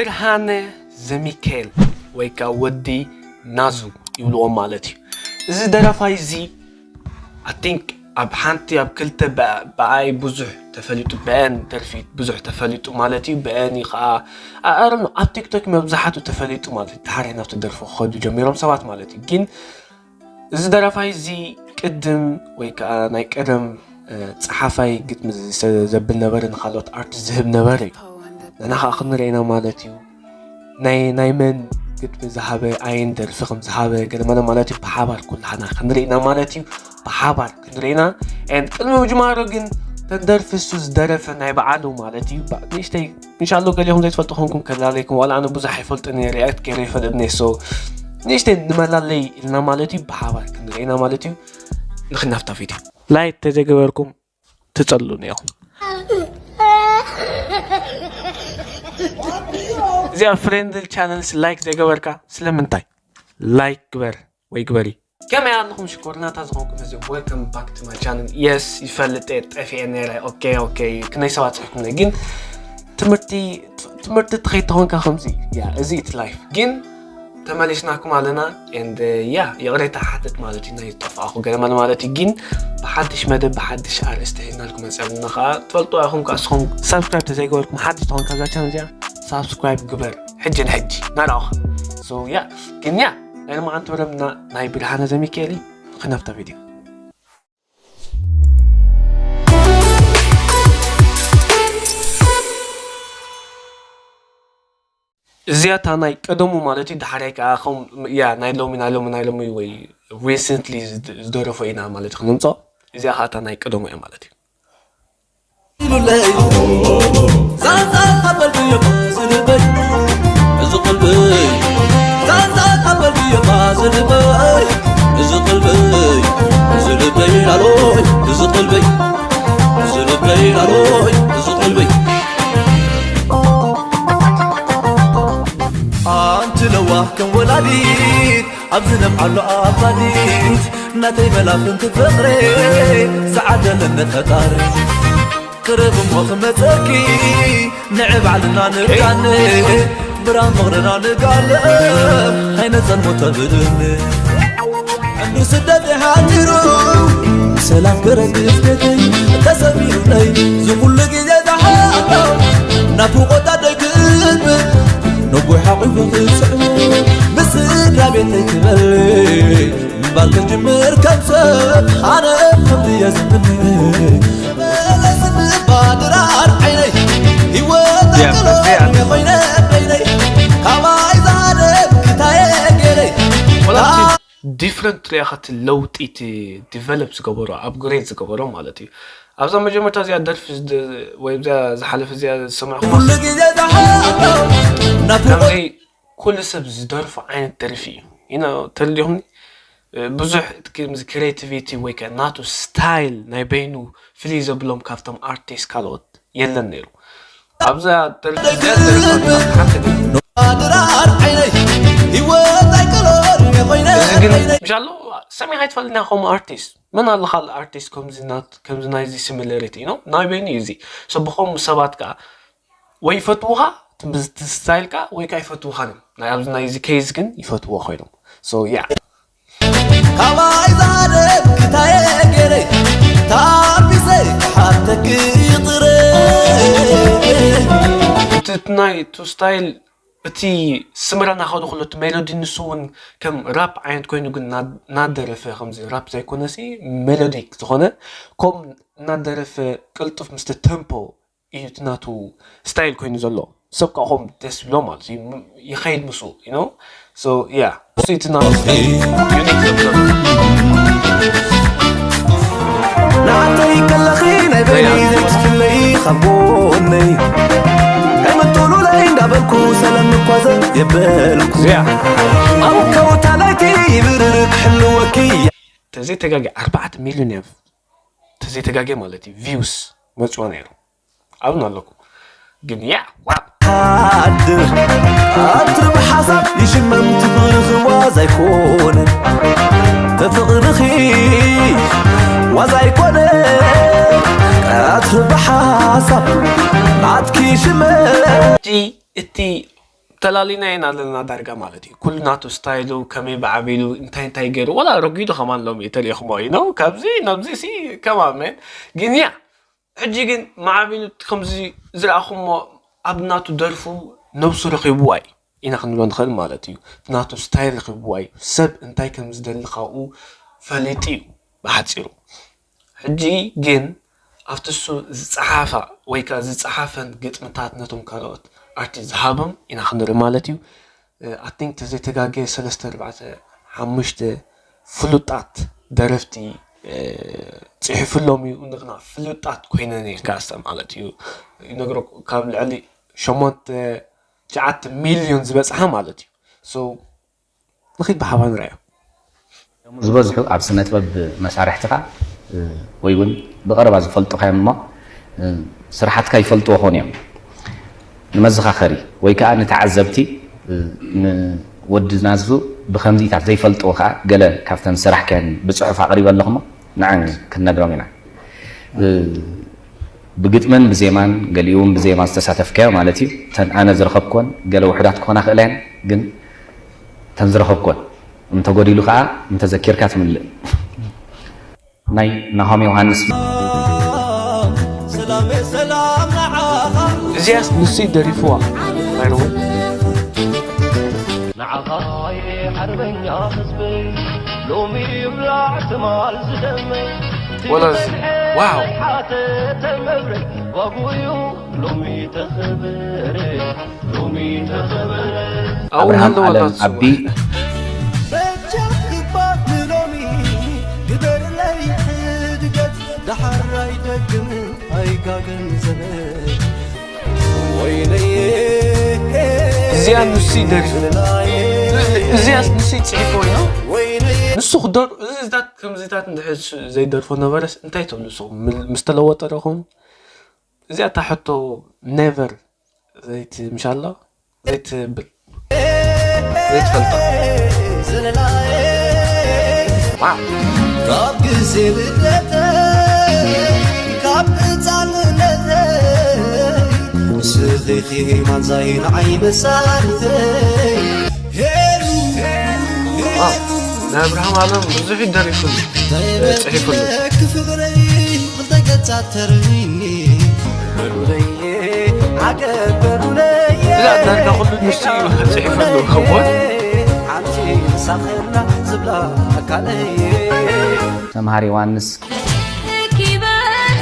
ብርሃነ ዘሚካኤል ወይ ከዓ ወዲ ናዙ ይብልዎ ማለት እዩ። እዚ ደራፋይ እዚ I think ኣብ ሓንቲ ኣብ ክልተ ብኣይ ብዙሕ ተፈሊጡ፣ ብአን ደርፊ ብዙሕ ተፈሊጡ ማለት እዩ። ብአን ከዓ ኣረኑ ኣብ ቲክቶክ መብዛሕቱ ተፈሊጡ ማለት እዩ። ድሓር ናብቲ ደርፊ ክኸዱ ጀሚሮም ሰባት ማለት እዩ። ግን እዚ ደራፋይ እዚ ቅድም ወይ ከዓ ናይ ቀደም ጸሓፋይ ግጥሚ ዘብል ነበረ፣ ንካልኦት ኣርቲስት ዝህብ ነበረ እዩ። ንሕና ከዓ ክንርኢ ኢና ማለት እዩ። ናይ ናይ መን ግጥሚ ዝሃበ፣ ኣየን ደርፊ ከም ዝሃበ ገለ መለ ማለት እዩ። ብሓባር ኩላህና ክንርኢ ኢና ማለት እዩ። ብሓባር ክንርኢ ኢና። And ቅድሚ ምጅማሩ ግን ተን ደርፊ እሱ ዝደረፈ ናይ በዓሉ ማለት እዩ። ንእሽተይ እንሻሎ ገሊኹም ዘይትፈልጡ ኮንኩም ከላለይኩም፣ ዋላ ኣነ ብዙሕ ኣይፈልጥን እየ፣ ሪያክት ገይረ ይፈልጥን እየ። So ንእሽተይ ንመላለይ ኢልና ማለት እዩ። ብሓባር ክንርኢ ኢና ማለት እዩ። ንኽናፍታ ቪድዮ ላይክ ተዘይገበርኩም ትጸሉን ኢኹም። እዚኣ ፍሬንድል ቻነልስ ላይክ ዘይገበርካ ስለምንታይ? ላይክ ግበር ወይ ግበሪ። ከመይ ኣለኹም ሽኮርናታ ዝኾንኩም ህዝቢ? Welcome back to my channel። Yes ይፈልጥ እየ፣ ጠፊኤ ነይረ። ኦኬ ኦኬ፣ ክንደይ ሰባት ጽሕኩም ግን ትምህርቲ ትምህርቲ ትኸይድ ተኾንካ ከምዚ ያ እዚ እቲ ላይፍ ግን ተመሊስናኩም ኣለና። And ያ ይቕሬታ ሓትት ማለት እዩ ናይ ጠፋእኹ ገለመለ ማለት እዩ። ግን ብሓድሽ መደብ ብሓድሽ ኣርእስቲ ሒዝናልኩም መፅእ ኣለና። ከዓ ትፈልጡ ኢኹም፣ ከዓ እስኹም ሳብስክራይብ ተዘይገበርኩም ሓድሽ ተኾንካ እዛ ቻነል እዚኣ ሳብስክራይብ ግበር ሕጂ ንሕጂ ናራውኻ። So ያ ግን ያ ናይ ሎማዓንቲ መደብና ናይ ብርሃነ ዘሚካኤል እዩ። ክንደፍታ ቪድዮ እዚኣ እታ ናይ ቀደሙ ማለት እዩ። ድሓራይ ከዓ ከም ያ ናይ ሎሚ ናይ ሎሚ ናይ ሎሚ ወይ ሪሰንትሊ ዝደረፎ ኢና ማለት እዩ ክነምፅኦ። እዚኣ ከዓ እታ ናይ ቀደሙ እያ ማለት እዩ። ኢሉለይ ዛንታ ተቐበልኩዮ ዝልበይ እዚ ቀልበይ ዛንታ ተቐበልኩዮ ዝልበይ እዚ ቀልበይ እዚ ልበይ ላሎይ እዚ ቀልበይ እዚ ልበይ ላሎይ እዚ ቀልበይ ኣንቲ ለዋህ ከም ወላዲት ኣብ ዝነብዓሉ ኣባዲት ናተይ መላፍንቲ ፍቕሪ ዝዓደለኒ ፈጣሪ ቅርብ እሞ ክመፀኪ ንዕ ባዕልና ንርዳነ ብራን ፍቕርና ንጋለ ኣይነፀልሞ ተብልኒ ዕንዱ ስደት ሓዲሩ ሰላም ገረግስ ቤተይ ተሰሚሩለይ ዝኩሉ ግዜ ዝሓሎ ናፍቆታ ደይክብል ነቦይ ሓቂፉ ክስዕሞ ምስ ስድራ ቤተይ ክበል ምባል ክጅምር ከም ሰብ ኣነ ከምዝየ ዝምነ መለስኒ ባድራር ዓይነይ ህይወት ኣቅሎ ኮይነ በይነይ ካባይ ዝሃደም ክታየ ገይረይ ዲፍረንት ሪኢኻ እቲ ለውጢ እቲ ዲቨሎፕ ዝገበሮ ኣፕግሬድ ዝገበሮ ማለት እዩ። ኣብዛ መጀመርታ እዚኣ ደርፊ ዝደ- ወይ ኣብዛ ዝሓለፈ እዚኣ ዝሰማዕኩ ኩሉ ግዜ ዝሓሎ ናፍቆት ከምዚ ኩሉ ሰብ ዝደርፎ ዓይነት ደርፊ እዩ። You know ተረዲኹምኒ? ብዙሕ እቲ ከምዚ ክሬቲቪቲ ወይ ከ ናቱ ስታይል ናይ በይኑ ፍልይ ዘብሎም ካብቶም ኣርቲስት ካልኦት የለን ነይሩ። ኣብዛ ደርፊ እዚኣ ደርፋ ሓንቲ ግን ኣድራር ዓይነይ ህይወት ኣይቀሎን የኾይነ እዚ ግን ምሻሎ ሰሚኻ ይትፈልጥና ከምኡ ኣርቲስት መን ኣሎ ካልእ ኣርቲስት ከምዚ ናት- ከምዚ ናይዚ ሲሚላሪቲ ነው ናይ በይኑ እዩ እዚ። So ብኸምኡ ሰባት ከዓ ወይ ይፈትዉኻ እቲ ስታይልካ ወይ ከዓ ይፈትዉኻን እዮም። ናይ ኣብዚ ናይዚ ኬዝ ግን ይፈትዎ ኮይኖም። So yeah ካባይ ዛደብ ክታየ ገይረ ታቢሰ ክሓተኪ ይቕረ እቲ ናይ ቱ ስታይል እቲ ስምረ እናኸዱ ከሎ እቲ ሜሎዲ ንሱ እውን ከም ራፕ ዓይነት ኮይኑ ግን እና- እናደረፈ ከምዚ ራፕ ዘይኮነሲ ሜሎዲክ ዝኾነ ከም እናደረፈ ቅልጡፍ ምስቲ ተምፖ እዩ እቲ ናቱ ስታይል ኮይኑ ዘሎ ሰብ ከዓ ከም ደስ ብሎ ማለት እዩ ም- ይኸይድ ምስኡ you know so yeah እሱ እቲ ናቱ ስታይል ዩኒክ ዘብሎ ንዓተይ ከለኺ ናይ በይነይ ዘይትፍለይ ካብ ጎነይ ከምጥሉለይ እንዳበልኩ ሰለም ምኳዘ የበልኩ ኣብ ከውታ ናይቲ ይብርር ክሕልወኪ ተዘይተጋጊ ኣርባዕተ ሚሊዮን እያ ተዘይተጋጊ ማለት እዩ ቪውስ መፅኦ ነይሩ ኣብን ኣለኩ ግን ያ ዋው ሓድር ኣትርብ ሓሳብ ይሽመም ትብርኽ ዋዛ ኣይኮነ ተፍቕርኺ ዋዛ ኣይኮነ ኣትርብ ሓሳብ ናትኪ ሽመም እቲ ተላሊና ኢና ኣለና ዳርጋ ማለት እዩ። ኩሉ ናቱ ስታይሉ ከመይ ብዓቢሉ እንታይ እንታይ ገይሩ፣ ወላ ረጒዱ ከማን ሎሚ ተሪእኹሞ እዩ ነው። ካብዚ ናብዚ ሲ ከማን መን ግን ያ ሕጂ ግን ማዕቢሉ ከምዚ ዝረኣኹሞ ኣብ ናቱ ደርፉ ነብሱ ረኺብዋ እዩ ኢና ክንብሎ ንኽእል ማለት እዩ። ናቱ ስታይል ረኺብዋ እዩ። ሰብ እንታይ ከም ዝደሊ ካብኡ ፈሊጡ እዩ ብሓፂሩ። ሕጂ ግን ኣብቲ እሱ ዝፀሓፋ ወይ ከዓ ዝፀሓፈን ግጥምታት ነቶም ካልኦት ኣርቲስት ዝሃቦም ኢና ክንርኢ ማለት እዩ። ኣቲንክ ተዘይተጋገየ ሰለስተ ኣርባዕተ ሓሙሽተ ፍሉጣት ደረፍቲ ፅሒፍሎም እዩ። እንደገና ፍሉጣት ኮይነን እየን ካስተ ማለት እዩ። ይነግረኩ ካብ ልዕሊ ሸሞንተ ትሽዓተ ሚልዮን ዝበፅሓ ማለት እዩ። So ንኺድ ብሓባር ንርኣዮ። ዝበዝሑ ኣብ ስነ ጥበብ መሳርሕትኻ ወይ እውን ብቐረባ ዝፈልጡኻ እዮም እሞ ስራሓትካ ይፈልጥዎ ኾን እዮም። ንመዘኻኸሪ ወይ ከዓ ንተዓዘብቲ ንወዲ ናዙ ብኸምዚታት ዘይፈልጥዎ ከዓ ገለ ካብተን ዝሰራሕካየን ብፅሑፍ ኣቕሪበ ኣለኹሞ ንዓን ክንነግሮም ኢና። ብግጥምን ብዜማን ገሊኡ እውን ብዜማ ዝተሳተፍካዮ ማለት እዩ። እተን ኣነ ዝረኸብኩወን ገለ ውሑዳት ክኾና ክእላ እየን፣ ግን እተን ዝረኸብኩወን እንተጎዲሉ ከዓ እንተዘኪርካ ትምልእ። ናይ ናሆም ዮሃንስ። እዚኣስ ንሱ ደሪፍዋ ባይረወ ንዓኻ ሓርበኛ ህዝበይ ሎሚ ይብላዕ ትማል ዝደመይ ወላስ ዋው ተመብረ ዋጉዩ ሎሚ ተኸበረ ሎሚ ተኸበረ ኣብኡ ኣብርሃም ሃለወ ኣለም ናሱ ኣቢ በጃ ክባል ንሎሚ ግበርለይ ሕድገት ደሓር ኣይደግም ኣይጋገን ዘበን ወይነየ እዚኣ ንሱ ይደርፍ እዚኣ ንሱ ይፅሒፍ ኮይኑ ወይነየ ንሱ ክደር እዚ ዛት ከምዚታት እንድሕር ዘይደርፎ ነበረስ እንታይ ትብሉ ንስኹም ምስ ተለወጠ ዶ ኾን እዚኣ እታ ሕቶ ኔቨር ዘይትምሻላ ዘይትብል ዘይትፈልጣ ካብ ግዜ ልደተይ ካብ ህፃንነተይ ንስኺ ማንዛይ ንዓይ መሳሪተይ ሄሉ ናይ ኣብርሃም ኣለም ብዙሕ ይደሪፍሉ ፅሒፍሉ ክፍቕረይ ክልተ ገጻት ተርእይኒ በሉለየ ዓገብ በሉለየ እዛ ዳርጋ ኩሉ ንሱ እዩ ፅሒፍሉ ክቦን ሓንቲ ሳኸና ዝብላ ኣካለየ ሰምሃር ዮሃንስ ኪበን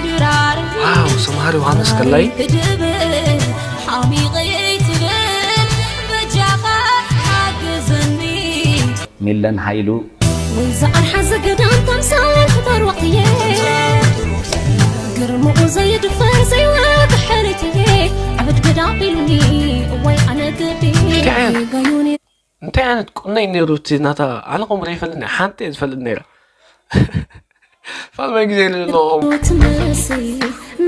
ድራር ዋው ሰምሃር ዮሃንስ ከላይ ክድብል ሓሚቐይ ትብል በጃኻ ሓግዘኒ ሚለን ሃይሉ ወይዛ ኣርሓ ዘገዳም ተምሳል ፍጠር ወቕትየ ግርምኡ ዘይድፈር ዘይወግሕ ሕርትየ ዓብድ ገዳ ኢሉኒ እዋይ ኣነ ግዲ እንታይ ዓይነት- ጋዩኒ እንታይ ዓይነት ቁኖ እዩ ነይሩ እቲ ናታ ኣነ ከምኡ ዘይፈልጥ ሓንቲ እየ ዝፈልጥ ነይራ ፋልማይ ግዜ ኣለኹም ትመስል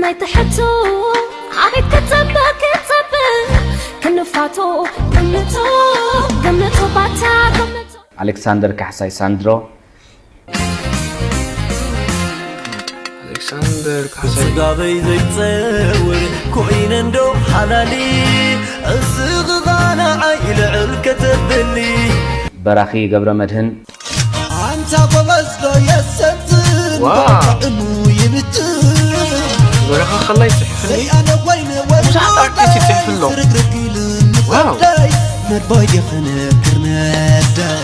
ናይ ትሕቶ ዓቤት ክጸበ ክጸበ ክንፋቶ ግምቶ ግምቶ ባታ ግምቶ ኣሌክሳንደር ካሕሳይ ሳንድሮ ኣሌክሳንደር ካሕሳይ ስጋበይ ዘይጸውር ኮይነ እንዶ ሓላሊ እስኽኻ ንዓይ ልዕል ከተብሊ በራኺ ገብረ መድህን ኣንታ ጎበዝ ዶ የሰትን ዋው። ጥዕሙ ይብትን በረኻ ከላይ ፅሕፍኒ ዘይኣነ ኮይነ ብዙሓት ኣርቲስት ይፅሕፍሎም። ዋው። መድባይ የኸነክር ነዳይ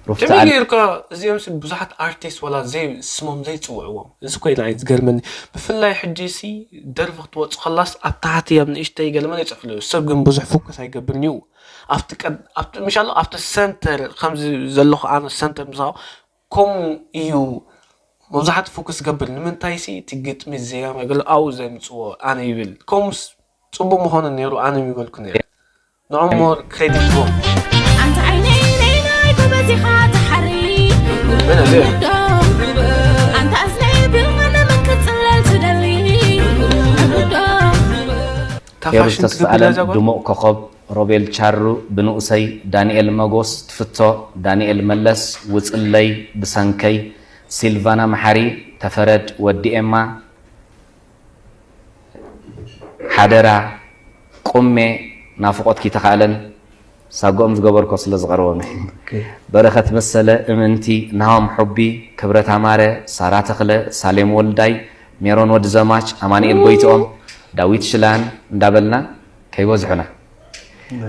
ሩፍቲ ከመይ ኣል ገይርካ እዚኦም ሲ ብዙሓት ኣርቲስት ዋላ ዘይ ስሞም ዘይፅውዕዎም እዚ ኮይና እዩ ዝገርመኒ ብፍላይ ሕጂ ሲ ደርፊ ክትወፅ ከላስ ኣብ ታሕቲ ኣብ ንእሽተይ ገለመን ይፅሕፍሉ ሰብ ግን ብዙሕ ፎከስ ኣይገብርን እዩ ኣብቲ ቀድ- ኣብቲ ምሻሎ ኣብቲ ሰንተር ከምዚ ዘለኹ ኣነ ሰንተር ምሳኹ ከምኡ እዩ መብዛሕትኡ ፎከስ ገብር ንምንታይ ሲ እቲ ግጥሚ ዜማ ገለ ኣብኡ ዘምፅዎ ኣነ ይብል ከምኡስ ፅቡቅ ምኾነ ነይሩ ኣነ ይበልኩ ነይረ ንዖም ሞር ክሬዲት ቦም ኣንታ ዓይነይ ነይ ናይ ጎበዝ ኢኻ ትሓሪ መን ኣለ ኣንታ እዝነይ ብመነ መን ክትፅለል ትደሊ እታ ሄሩት ፋሽን ተስፋ ትገብር ኣለም እዛ ጓል ድሙቕ ኮኸብ ሮቤል ቻሩ ብንኡሰይ ዳንኤል መጎስ ትፍቶ ዳንኤል መለስ ውፅለይ ብሰንከይ ሲልቫና መሓሪ ተፈረድ ወዲ ኤማ ሓደራ ቁሜ ናፍቖት ኪተኻእለን ሳጎኦም ዝገበርኮ ስለ ዝቐረቦም። በረኸት መሰለ፣ እምንቲ፣ ናሆም ሑቢ፣ ክብረት ኣማረ፣ ሳራ ተኽለ፣ ሳሌም ወልዳይ፣ ሜሮን ወዲ ዘማች፣ ኣማኑኤል ጎይትኦም፣ ዳዊት ሽላን እንዳበልና ከይበዝሑና።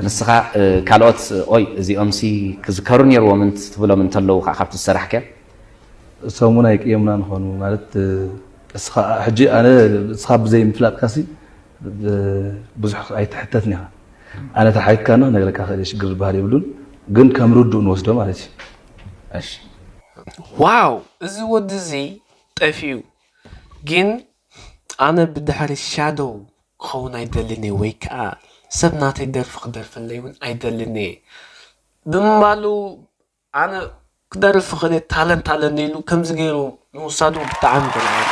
ንስኻ ካልኦት ኦይ እዚኦምሲ ክዝከሩ ነይርዎም ትብሎም እንተለዉ ከዓ ካብቲ ዝሰራሕከ? እሶም እውን ኣይቅየሙና ንኾኑ ማለት እስኻ ሕጂ ኣነ እስኻ ብዘይ ምፍላጥካሲ ብዙሕ ኣይትሕተትን ኢኻ። ኣነ ተሓይትካና ክነግረካ ክእል ሽግር ዝበሃል የብሉን፣ ግን ከም ርዱእ ንወስዶ ማለት እዩ። ዋው እዚ ወዲ እዚ ጠፊኡ ግን ኣነ ብድሕሪ ሻዶው ክኸውን ኣይደልን እየ ወይ ከዓ ሰብ ናተይ ደርፊ ክደርፈለይ እውን ኣይደልን እየ ብምባሉ ኣነ ክደርፍ ክእል እየ ታለንት ኣለኒ ኢሉ ከምዚ ገይሩ ምውሳዱ ብጣዕሚ በልዓል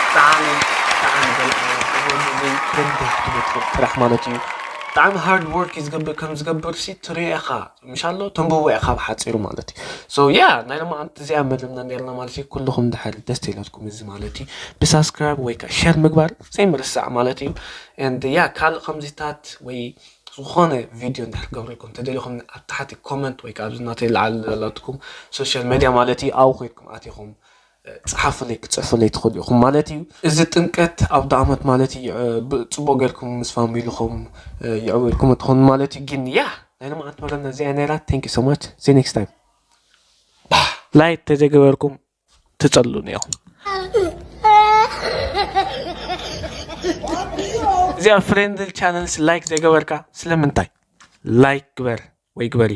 ብጣዕሚ ብጣዕሚ በልዓል እዚ ገንዳ ክትበትር ጥራሕ ማለት እዩ ብጣዕሚ ሃርድ ወርክ እዩ ዝገብር ከም ዝገብር ሲ ትሪኦ ኢኻ ምሻሎ ተንብቦ ኢኻ ብሓፂሩ ማለት እዩ so yeah ናይ ሎማዓንቲ እዚኣ መደብና ነርና ማለት እዩ ኩልኹም ድሓር ደስ ተይላትኩም እዚ ማለት እዩ ብሳብስክራይብ ወይ ከዓ ሸር ምግባር ዘይምርሳዕ ማለት እዩ and yeah ካልእ ከምዚታት ወይ ዝኾነ ቪድዮ እንድሕር ክገብረልኩም ተደሊኹም ኣብ ታሕቲ ኮመንት ወይ ከዓ ኣብዚ ናተይ ላዓል ዘላትኩም ሶሻል ሜድያ ማለት እዩ ኣብኡ ኮይድኩም ኣቲኹም ፀሓፉለይ ክፅሕፉለይ ትኽእሉ ኢኹም ማለት እዩ እዚ ጥምቀት ኣብ ዳኣመት ማለት እዩ ፅቡቅ ገርኩም ምስ ፋሚልኹም ይዕውልኩም ትኾኑ ማለት እዩ ግን ያ ናይ ልምዓት መረና እዚኣ ነራ thank you so much see next time ላይክ ተዘይገበርኩም ትፀሉኒ ኢኹም እዚኣ ፍሬንድል ቻነልስ ላይክ ዘይገበርካ ስለምንታይ ላይክ ግበር ወይ ግበሪ